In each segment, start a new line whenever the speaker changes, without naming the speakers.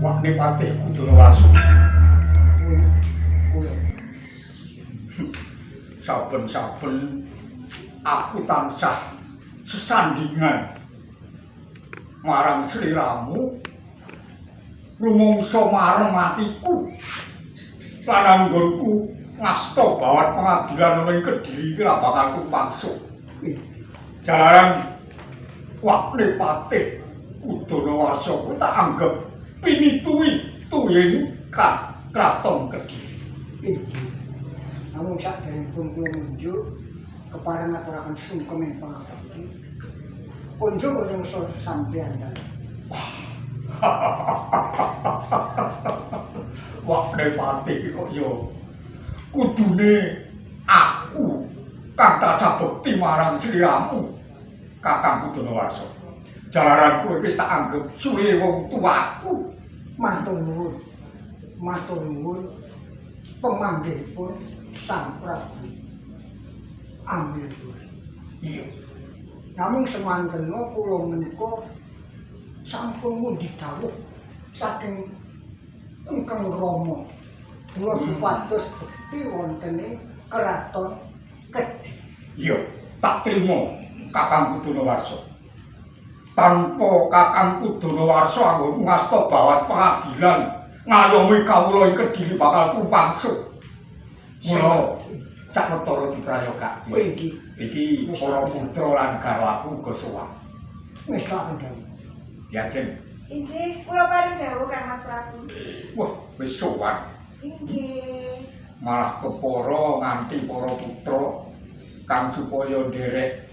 Wakne Patih Kudonowarsa. Saben-saben aku tansah sesandingan marang sliramu, rumangsa mareng atiku lan anggonku ngasta bawat pengadilan ana ing Kediri iki ora bakal tumpangsu. Jalaran Wakne Patih Kudonowarsa kuwi tak anggep pinituwi tuying kraton Kediri.
Inggih. Namung saderengipun kula ngunjuk kepareng ngaturaken sungkem ing pangabekti. Kunjuk wonten sampeyan dalem.
Wakne Patih iki kok ya kudune aku kang tansah bekti marang sliramu, Kakang Kudonowarsa. Jalaran kowe wis tak anggep suwe wong tuaku.
Matur nuwun. Matur nuwun pemanggihipun Sang Prabu Amir.
Iya.
Namung semantena kula menika sampun mundi dawuh saking ingkang Rama. Kula supados bekti wonten ing Kraton Kediri.
Iya, tak trima Kakang Kudonowarsa. Tanpa Kakang Kudonowarsa anggonku ngasta bawat pengadilan ngayomi kawula ing Kediri bakal tumpangsu. Mula cak metara diprayogake.
Inggih.
Iki para putra lan garwaku uga sowan.
Wis tak dawuh.
Ya, Jeng.
Inggih, kula paring dawuh Kang Mas Prabu.
Wah, wis sowan.
Inggih.
Malah kepara nganti para putra kang supaya nderek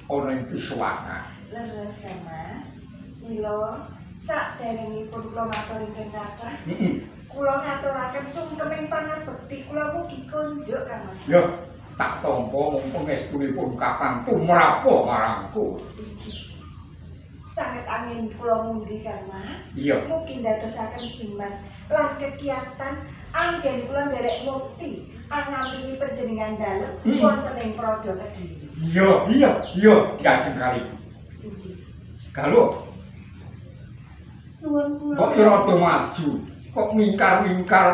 ana ing pisuwangan.
Leres Kang Mas. Mila saderengipun kula matur ingkang kathah,
Heeh.
kula ngaturaken sungkeming pangabekti kula mugi konjuk Kang Mas.
Ya, tak tampa mumpung estunipun Kakang tumrapa marangku.
Inggih. Sanget angin kula mundi Kang Mas.
Iya.
Mugi ndadosaken jimat lan kegiatan anggen kula nderek mukti angampingi panjenengan dalem wonten ing Praja Kediri.
Iya, iya, iya, diajeng kali.
Inggih.
Galuh,
Nuwun kula.
kok ya rada maju, kok mingkar-mingkar.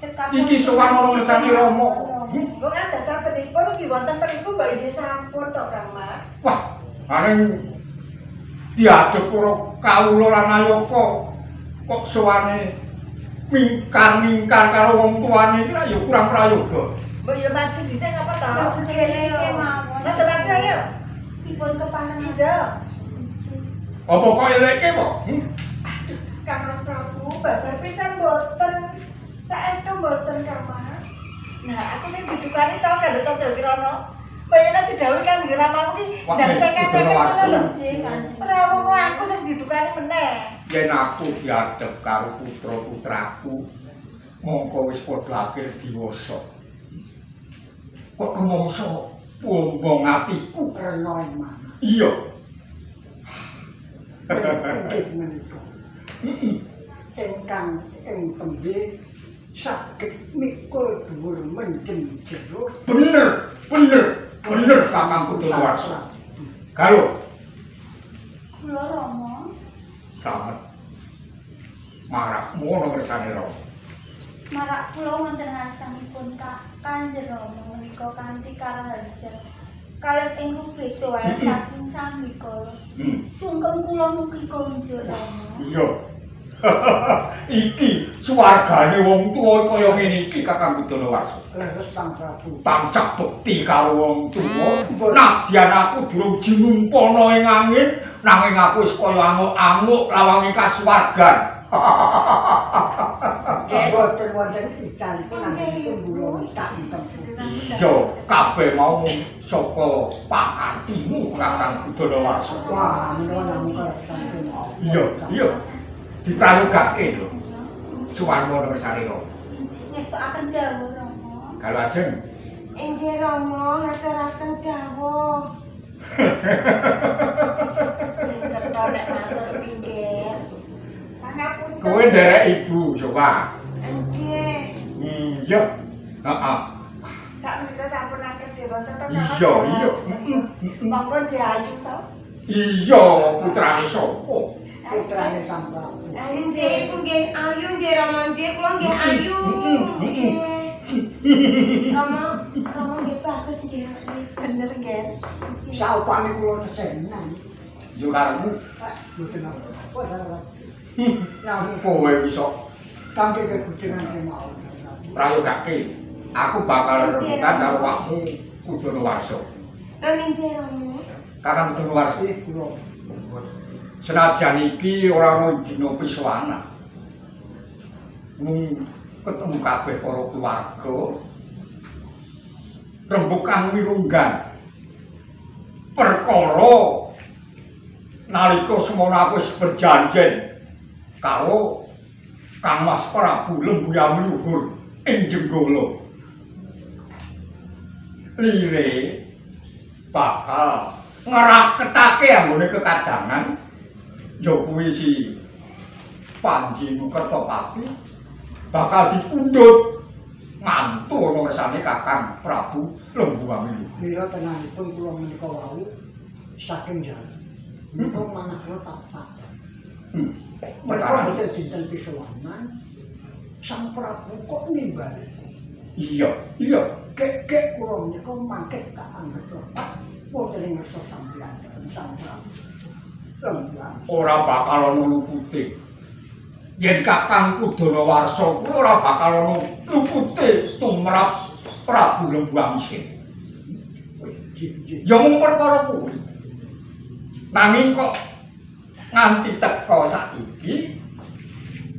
Cekap.
Iki sowan ana ngersane Rama kok.
Mbok ada sabenipun ugi wonten mriku mbok inggih sampun to Kang Mas.
Wah, aning diadhep para kawula lan ayaka kok sowane mingkar-mingkar karo wong tuane iki lak ya kurang prayoga.
Mbok ya maju dhisik apa to?
Maju kene kemawon.
Rada maju ayo.
Dipun kepareng.
Iya.
Apa kok eleke kok?
Aduh, Kang Mas Prabu, babar pisan mboten. Saestu mboten Kang Mas. Nah, aku sing didukani to karo Candra Kirana. Bayane didhawuhi kan ramamu ki
Wah,
ndang cekak-cekek ngono lho.
Nggih, Kanjeng.
Ora wong aku sing didukani meneh.
Yen aku diadhep karo putra-putraku, mongko wis padha akhir diwasa. Kok rumangsa bombong atiku?
Rena ing manah.
Iya.
Inggih menika. Ingkang ing tembe saged mikul dhuwur mendem jero.
Bener, bener, bener Kakang Kudonowarsa. Karo
Kula Rama.
Slamet. Marakmu ana ngersane Rama.
Marak kula wonten ngarsanipun Kanjeng Rama menika kanthi karaharja. Kalis ingkang beda wae saking sambikala. Sungkem kula mugi konjuk Rama.
Iya. Iki swargane wong tuwa kaya ngene iki Kakang Budanawarsa.
Leres Sang Prabu.
Tansah bekti karo wong tuwa. Nadyan aku durung jinumpana ing angin, nanging aku wis kaya anguk-anguk lawange kasuwargan.
Boten wonten icalipun anggenipun kula tak enten.
Iya, kabeh mau saka pakartimu Kakang Budanawarsa.
Wah, menawa namung kareksan kemawon.
Iya, iya. Diprayogake lho. Suwarma ngersane Rama.
Ngestokaken dawuh Rama.
Kalau ajeng
Inggih Rama ngaturaken dawuh. Sing cetha nek matur pinggir. Pangapunten.
Kowe nderek ibu coba.
Inggih.
Iya. Heeh.
Sakmenika sampun akeh dewasa to.
Iya, iya.
Monggo nggih ayu to.
Iya, putrane sapa?
Putrane Sang Prabu.
Inggih, ibu nggih ayu nggih Rama nggih, kula nggih ayu. Rama, Rama nggih bagus nggih. Bener nggih.
Saupami kula tesenan.
Yo karepmu.
Mboten apa-apa Sang Prabu.
Namung kowe iso
kangge kegujengan kemawon Sang Prabu.
Prayogake. Aku bakal rembukan karo awakmu Kudanawarsa.
Amin nggih Rama.
Kakang Kudanawarsa
Iki kula.
Senajan iki ora ana dina pisowanan. Mung ketemu kabeh para keluarga. Rembukan mirunggan. Perkara nalika semono aku wis berjanji karo Kang Mas Prabu Lembu Luhur ing Jenggala. Lire bakal ngraketake anggone kekadangan ya kuwi si Panji Kertopati bakal dipundhut ngantu ana ngersane Kakang Prabu Lembu Amilu.
Mila tenanipun kula menika wau saking jalan. Menika manah kula tapat. Mereka boten dinten pisowanan. Sang Prabu kok nimbali.
Iya, iya.
Gek-gek kula menika mangke kaanggep lepat wonten ing ngersa sampeyan Sang Prabu.
Ora bakal ana lupute. Yen Kakang Kudanawarsa kuwi ora bakal ana lupute tumrap Prabu Lembu Amisih. Ya mung perkara kuwi. Nanging kok nganti teka saiki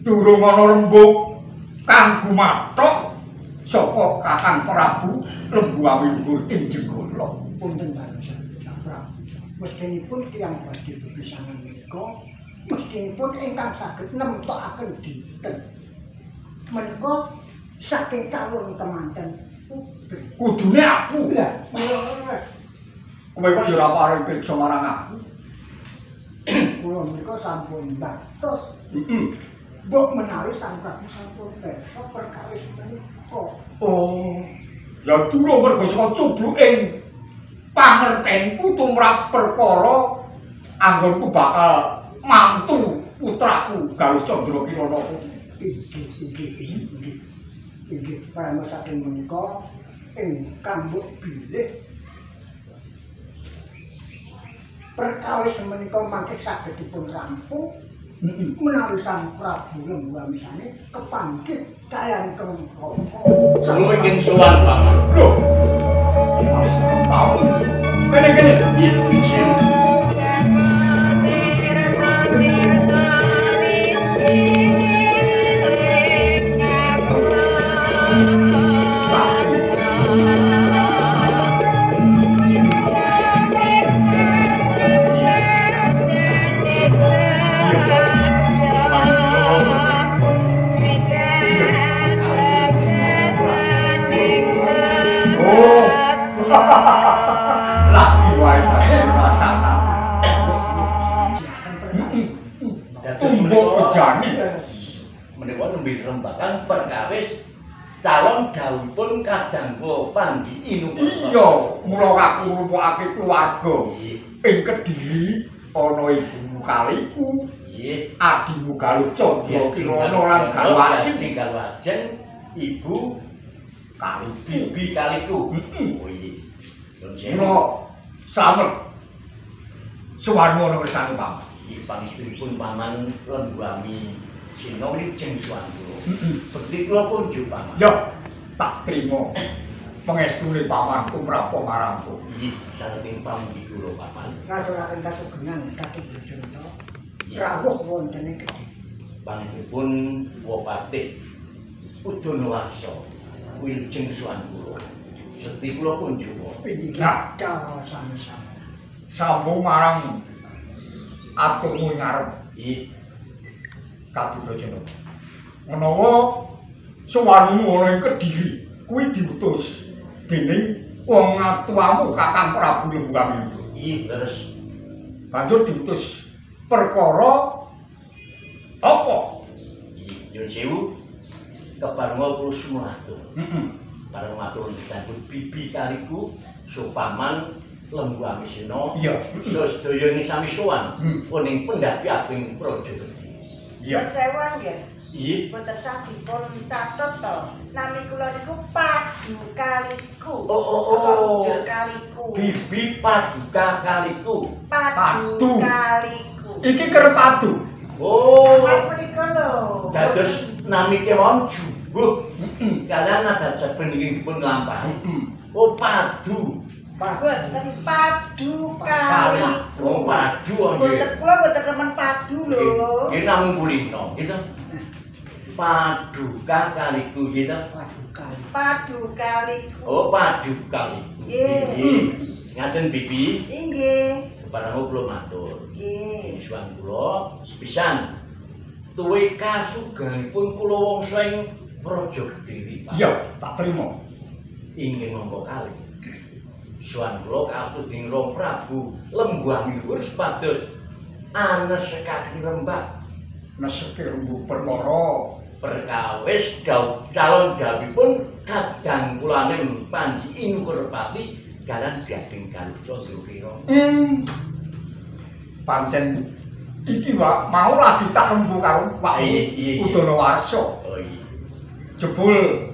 durung ana rembug kang gumathok saka Kakang Prabu Lembu Amiluhur ing Jenggala.
Punten bareng Sang Prabu. Mestinipun tiyang badhe bepisanan menika mestinipun ingkang saged nemtokaken dinten. Menika saking calon kemanten putri.
Kudune aku.
Lah, leres.
Kowe kok ya ora paring pirsa marang aku.
Kula menika sampun baktos.
Heeh.
Mbok menawi Sang Prabu sampun pirsa perkawis menika.
Oh. Ya durung mergo saka cubluking pangertenku tumrap perkara anggonku bakal mantu putraku Galuh Candra Kirana kuwi.
Inggih, inggih, inggih. Inggih, prama saking menika ingkang mbok bilih perkawis menika mangke saged dipun rampung menawi Sang Prabu Lembu Amisane kepanggih kaliyan Kengkoko.
Kula ingkang sowan Paman.
Lho. Tahu. Kene-kene.
Iya.
Oh. Lagi wae rasane. Tumbuk bejane.
Menika nembe rembagan perkawis Calon dawuhipun kadang kula Panji Inukerta.
Iya, mula aku nglumpukake keluarga. Ing Kediri ana ibumu Kaliku,
nggih,
adimu Galuh Candra Kirana lan Galuh Ajeng.
Galuh Ajeng, ibu
Kaliku,
bibi Kaliku.
Heeh.
Oh iya. Nuwun sewu.
Mula slamet suwarma ana kersane paman.
Iki pangestunipun paman Lembu Amisena wilujeng sowan kula.
Heeh.
Bekti kula kunjuk paman.
Ya, tak trima pengestune paman tumrap marangku.
Nggih, saking pamugi kula paman.
Ngaturaken kasugengan kados Brajanta. Rawuh wonten ing Kediri.
Pangestunipun Wapatih Udanawarsa wilujeng sowan kula. Bekti kula kunjuk.
Inggih,
Nah.
sami-sami.
Sambung marang aturmu ngarep.
Nggih.
Kadubrajana. Menawa sowanmu ana ing Kediri kuwi diutus dening wong atuwamu Kakang Prabu Lembu Amiluhur.
Nggih, leres.
Banjur diutus perkara apa?
Nggih, nyuwun sewu. Keparenga kula sumatur.
Heeh.
Bareng matur disambut bibi Kaliku, so paman Lembu Amisena.
Iya.
So sedaya ing sami sowan ning pendhapi ageng Praja Kediri.
Iya.
Nuwun sewu nggih.
Nggih.
Mboten sah dipun catet to. Nami kula niku Padu Kaliku.
Oh.
Padu Kaliku.
Bibi Paduka Kaliku.
Padu
Padu.
Kaliku.
Iki kerep padu.
Oh.
Mas menika lho.
Dados nami kemawon jumbuh.
Heeh.
Kalian adat saben ingkang dipun lampahi.
Heeh.
Oh, padu.
Mboten Padu Kaliku.
Oh, padu nggih.
Mboten kula mboten remen padu lho.
Nggih namung kulino, nggih to. Paduka Kaliku nggih to.
Padu Kaliku.
Padu Kaliku.
Oh, Padu Kaliku.
Nggih.
Ngaten bibi,
Inggih.
keparenga kula matur.
Nggih.
Suwan kula sepisan tuwe kasugenipun kula wangsa ing Praja Kediri, Pak.
Iya, tak terima.
Inggih monggo kalih. Suwan kula katur dening Rama Prabu Lembu Amiluhur supados anesekaken rembag
Neseke rembug perkara
perkawis calon dawuhipun kadang kulaning Panji Inukerpati garan Gading Galuh Candra Kirana.
Pancen iki wak mau lagi tak rembug karo Pak
Iya.
Udanawarsa.
Oh iya.
Jebul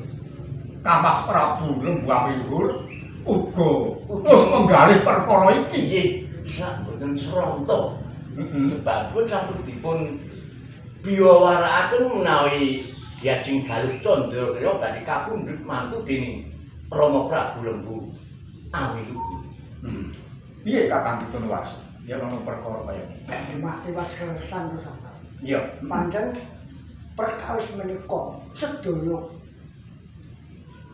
Kamas Prabu Lembu Amiluhur uga terus menggalih perkara iki.
Nggih, sak boten sronto.
Heeh.
Sebabipun sampun dipun biyawarakaken menawi Diajeng Galuh Candra Kirana badhe kapundhut mantu dening Rama Prabu Lembu Amiluhur.
Piye Kakang Udanawarsa? Ya ana perkara kaya ngene.
Mati tiwas keresan to sampeyan.
Iya.
Pancen perkawis menika sedaya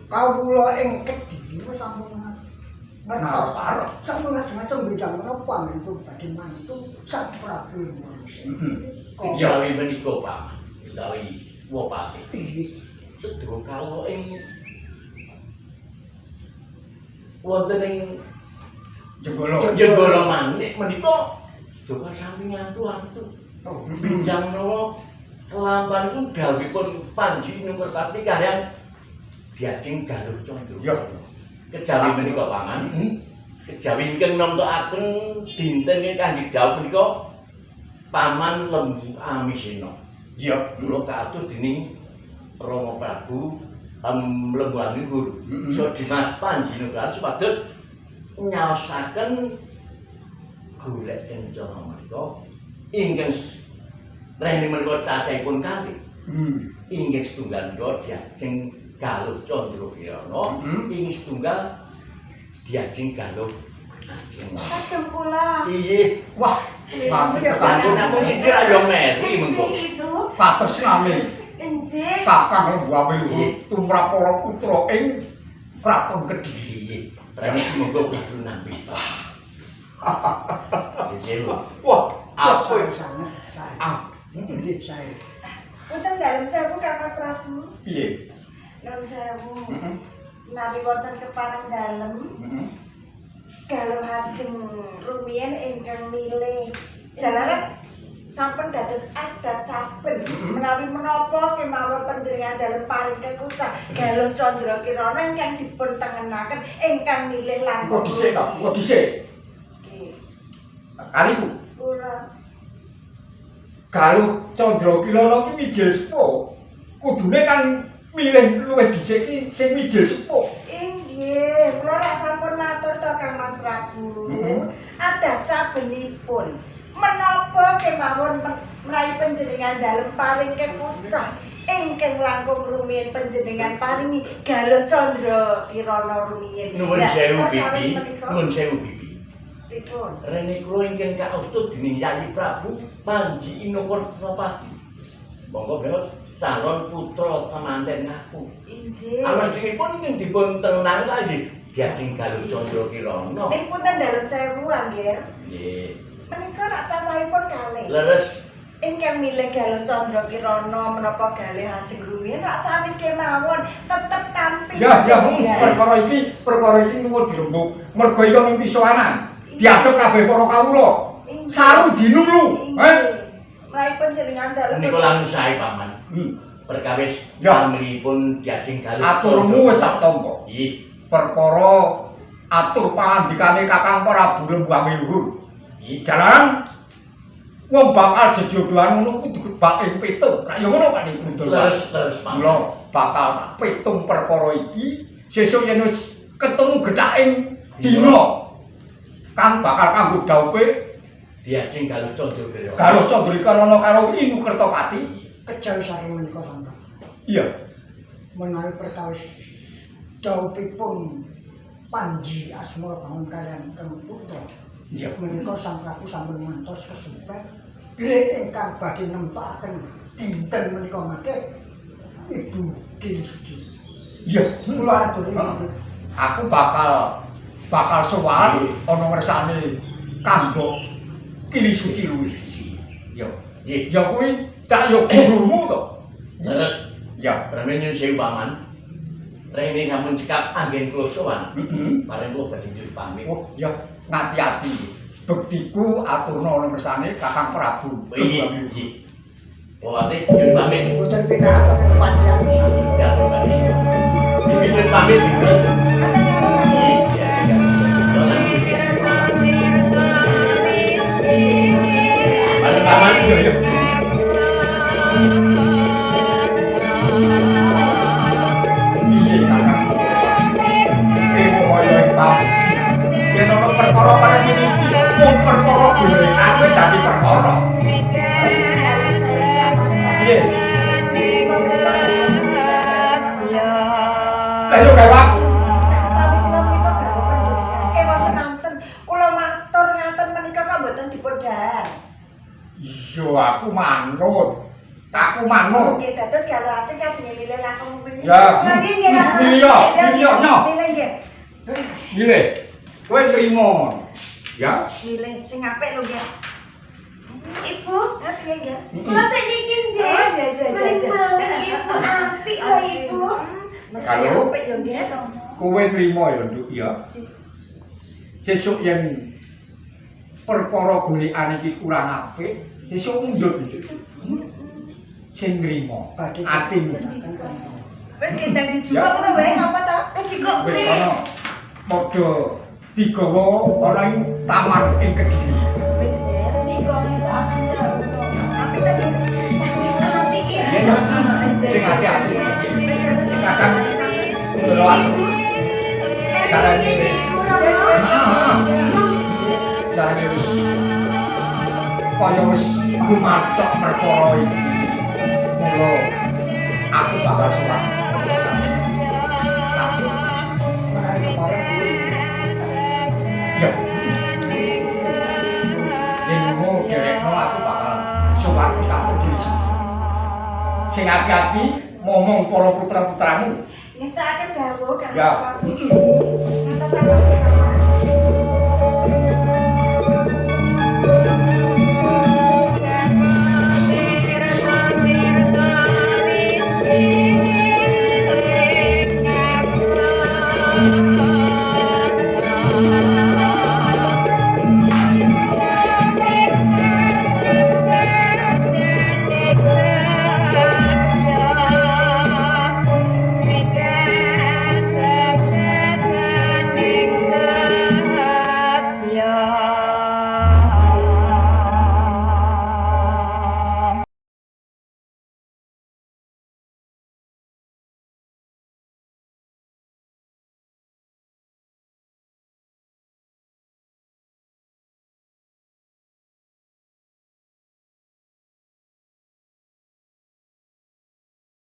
kawula ing Kediri sampun ngertos.
Arep.
Sampun ngajeng-ajeng benjang menapa anggenipun badhe mantu Sang Prabu Lembu Amisena.
Heeh.
Kejawi menika Paman, utawi Wapati.
Inggih.
Sedaya kawula ing wonten ing
Jenggala.
Jenggala Manik menika sedaya sami ngantu-antu.
Oh,
Benjang menawa kelampanipun dawuhipun Panji Inukerpati kaliyan Diajeng Galuh Candra.
Iya.
Kejawi menika Paman. Kejawi ingkang nemtokaken dinten ingkang didhawuh punika Paman Lembu Amisena.
Iya.
Kula katur dening Rama Prabu Lembu Amiluhur. So Dimas Panji Inukerpati supados nyaosaken golek kencana menika ingkang rehne menika cacahipun kalih. Inggih setunggal menika Diajeng Galuh Candra Kirana, ing setunggal Diajeng Galuh Ajeng.
Kagem kula.
Inggih.
Wah, mantep
Bantu namung siji ra yo meri mengko.
Itu
Patresnane
enjih.
Kakang Lembu Amiluhur tumrap para putra ing Kraton Kediri.
Inggih. Rene sumangga kudu nampi. Nggih.
Wah,
Apa
sanget sae.
Ah,
Nggih sae.
Wonten dalem sewu Kang Mas Prabu.
piye?
Nuwun sewu.
Heeh.
Menawi wonten kepareng dalem,
Heeh.
Galuh Ajeng rumiyin ingkang milih. Jalaran sampun dados adat saben. Menawi menapa kemawon panjenengan dalem paring kekucah Galuh Candra Kirana ingkang dipun tengenaken ingkang milih langkung.
Kok dhisik to? Kok dhisik?
Nggih.
Kaliku.
Kula
Galuh Candra Kirana ki mijil sepuh. Kudune kang milih luwih dhisik ki sing mijil sepuh.
Inggih, kula rak sampun matur to Kang Mas Prabu. Adat sabenipun menapa kemawon menawi panjenengan dalem paring kekucah ingkang langkung rumiyin panjenengan paringi Galuh Candra Kirana rumiyin.
Nuwun sewu Bibi, nuwun sewu Bibi.
Pripun?
Rene kula ingkang kautut dening Yayi Prabu Panji Inokertapati. Monggo brewot calon putra temanten aku.
Inggih.
Amestinipun ingkang dipun tengenake ta nggih diajeng Galuh Candra Kirana.
Ning punten dalem sewu nggih.
Nggih.
Menika rak cacahipun kalih.
Leres.
Ingkang milih Galuh Candra Kirana menapa galih ajeng rumiyin rak sami kemawon tetep tampi.
Ya, ya, perkara iki nuwun dirembug. Mergo iki ana pisowanan. Diajeng kabeh para kawula. Saru dinulu, eh.
Menawi panjenengan dalem
menika langsung sae paman. Perkawis pamrihipun diajeng Galuh.
Aturmu wis tak tampa.
Nggih.
Perkara atur pangandikane Kakang Prabu Lembu Amiluhur.
Nggih.
Jalaran wong bakal jejodohan ngono kudu kebak ing pitung. Rak ya ngono Pak Niku.
Leres, leres paman.
Mula bakal tak pitung perkara iki sesuk yen wis ketemu gethaking dina kang bakal kanggo dhaupe
diajeng Galuh Candra Kirana.
Galuh Candra Kirana karo Inu Kertapati.
Kejawi saking menika sampeyan.
Iya.
Menawi perkawis dhaupipun Panji Asmara Bangun kaliyan Kang Putra.
Iya.
Menika Sang Prabu sampun ngantos kesupen bilih ingkang badhe nemtokaken dinten menika mangke Ibu Kili Suci.
Iya,
kula aturi.
Aku bakal sowan ana ngersane kanggo Kili Suci luwih. Ya.
Nggih.
Ya kuwi cak yo gurumu to.
Leres.
Ya,
Prame nyuwun sewu paman. Rene sampun cekap anggen kula sowan.
Heeh.
Bareng kula badhe nyuwun pamit.
Oh, ya ngati-ati. Bektiku aturna ana ngersane Kakang Prabu.
Iya, iya. Oh, ate nyuwun pamit.
Boten pinakaken kepatihan.
Ya, pamit. Bibi nyuwun pamit, Bibi. Iya, Bareng paman.
Iya, iya. Piye Kakang? Ewo kaya ing pamit. Yen ana perkara kaya ngene iki, mung perkara gorengan kuwi dadi perkara. Piye? Lah yo gawe aku.
Ewa semanten, kula matur ngaten menika kok mboten dipun dhahar.
Iya, aku manut. Aku manut.
Nggih, dados Galuh ajeng kajenge milih langkung milih.
Ya.
Nggih, nggih.
Milih yo, milih yo, nyo.
Milih nggih.
Milih. Kowe trimo. Ya.
Milih sing apik lho nggih.
Ibu,
Ha piye nggih?
kula seniki nggih.
Oh, iya iya iya.
Ibu apik lho Ibu.
Kalau
apik yo nggih.
Kowe trimo ya, Nduk ya. Sesuk yen perkara golekane iki kurang apik, sesuk mundhut, Nduk. Sing nrimo atimu.
Wis kendang dijupuk ngono wae ngapa to?
Jikok
Wis
sih.
kono padha digawa ana ing taman ing Kediri.
Wis nggih.
Nika wis akan
Apik ta nggih?
Apik
Iya,
Ibu.
ya. Sing ati-ati.
Wis ngaten.
Kakang ndelok aku. Carane wis. Carane wis. Kaya wis gumathok perkara iki. Mula aku bakal sowan. Ya. Yen ngono derekno aku bakal sowan kampung Kili Suci. Sing ati-ati momong para putra-putramu.
Ngesakaken dawuh Kang
Ya.
Prabu. Ngantos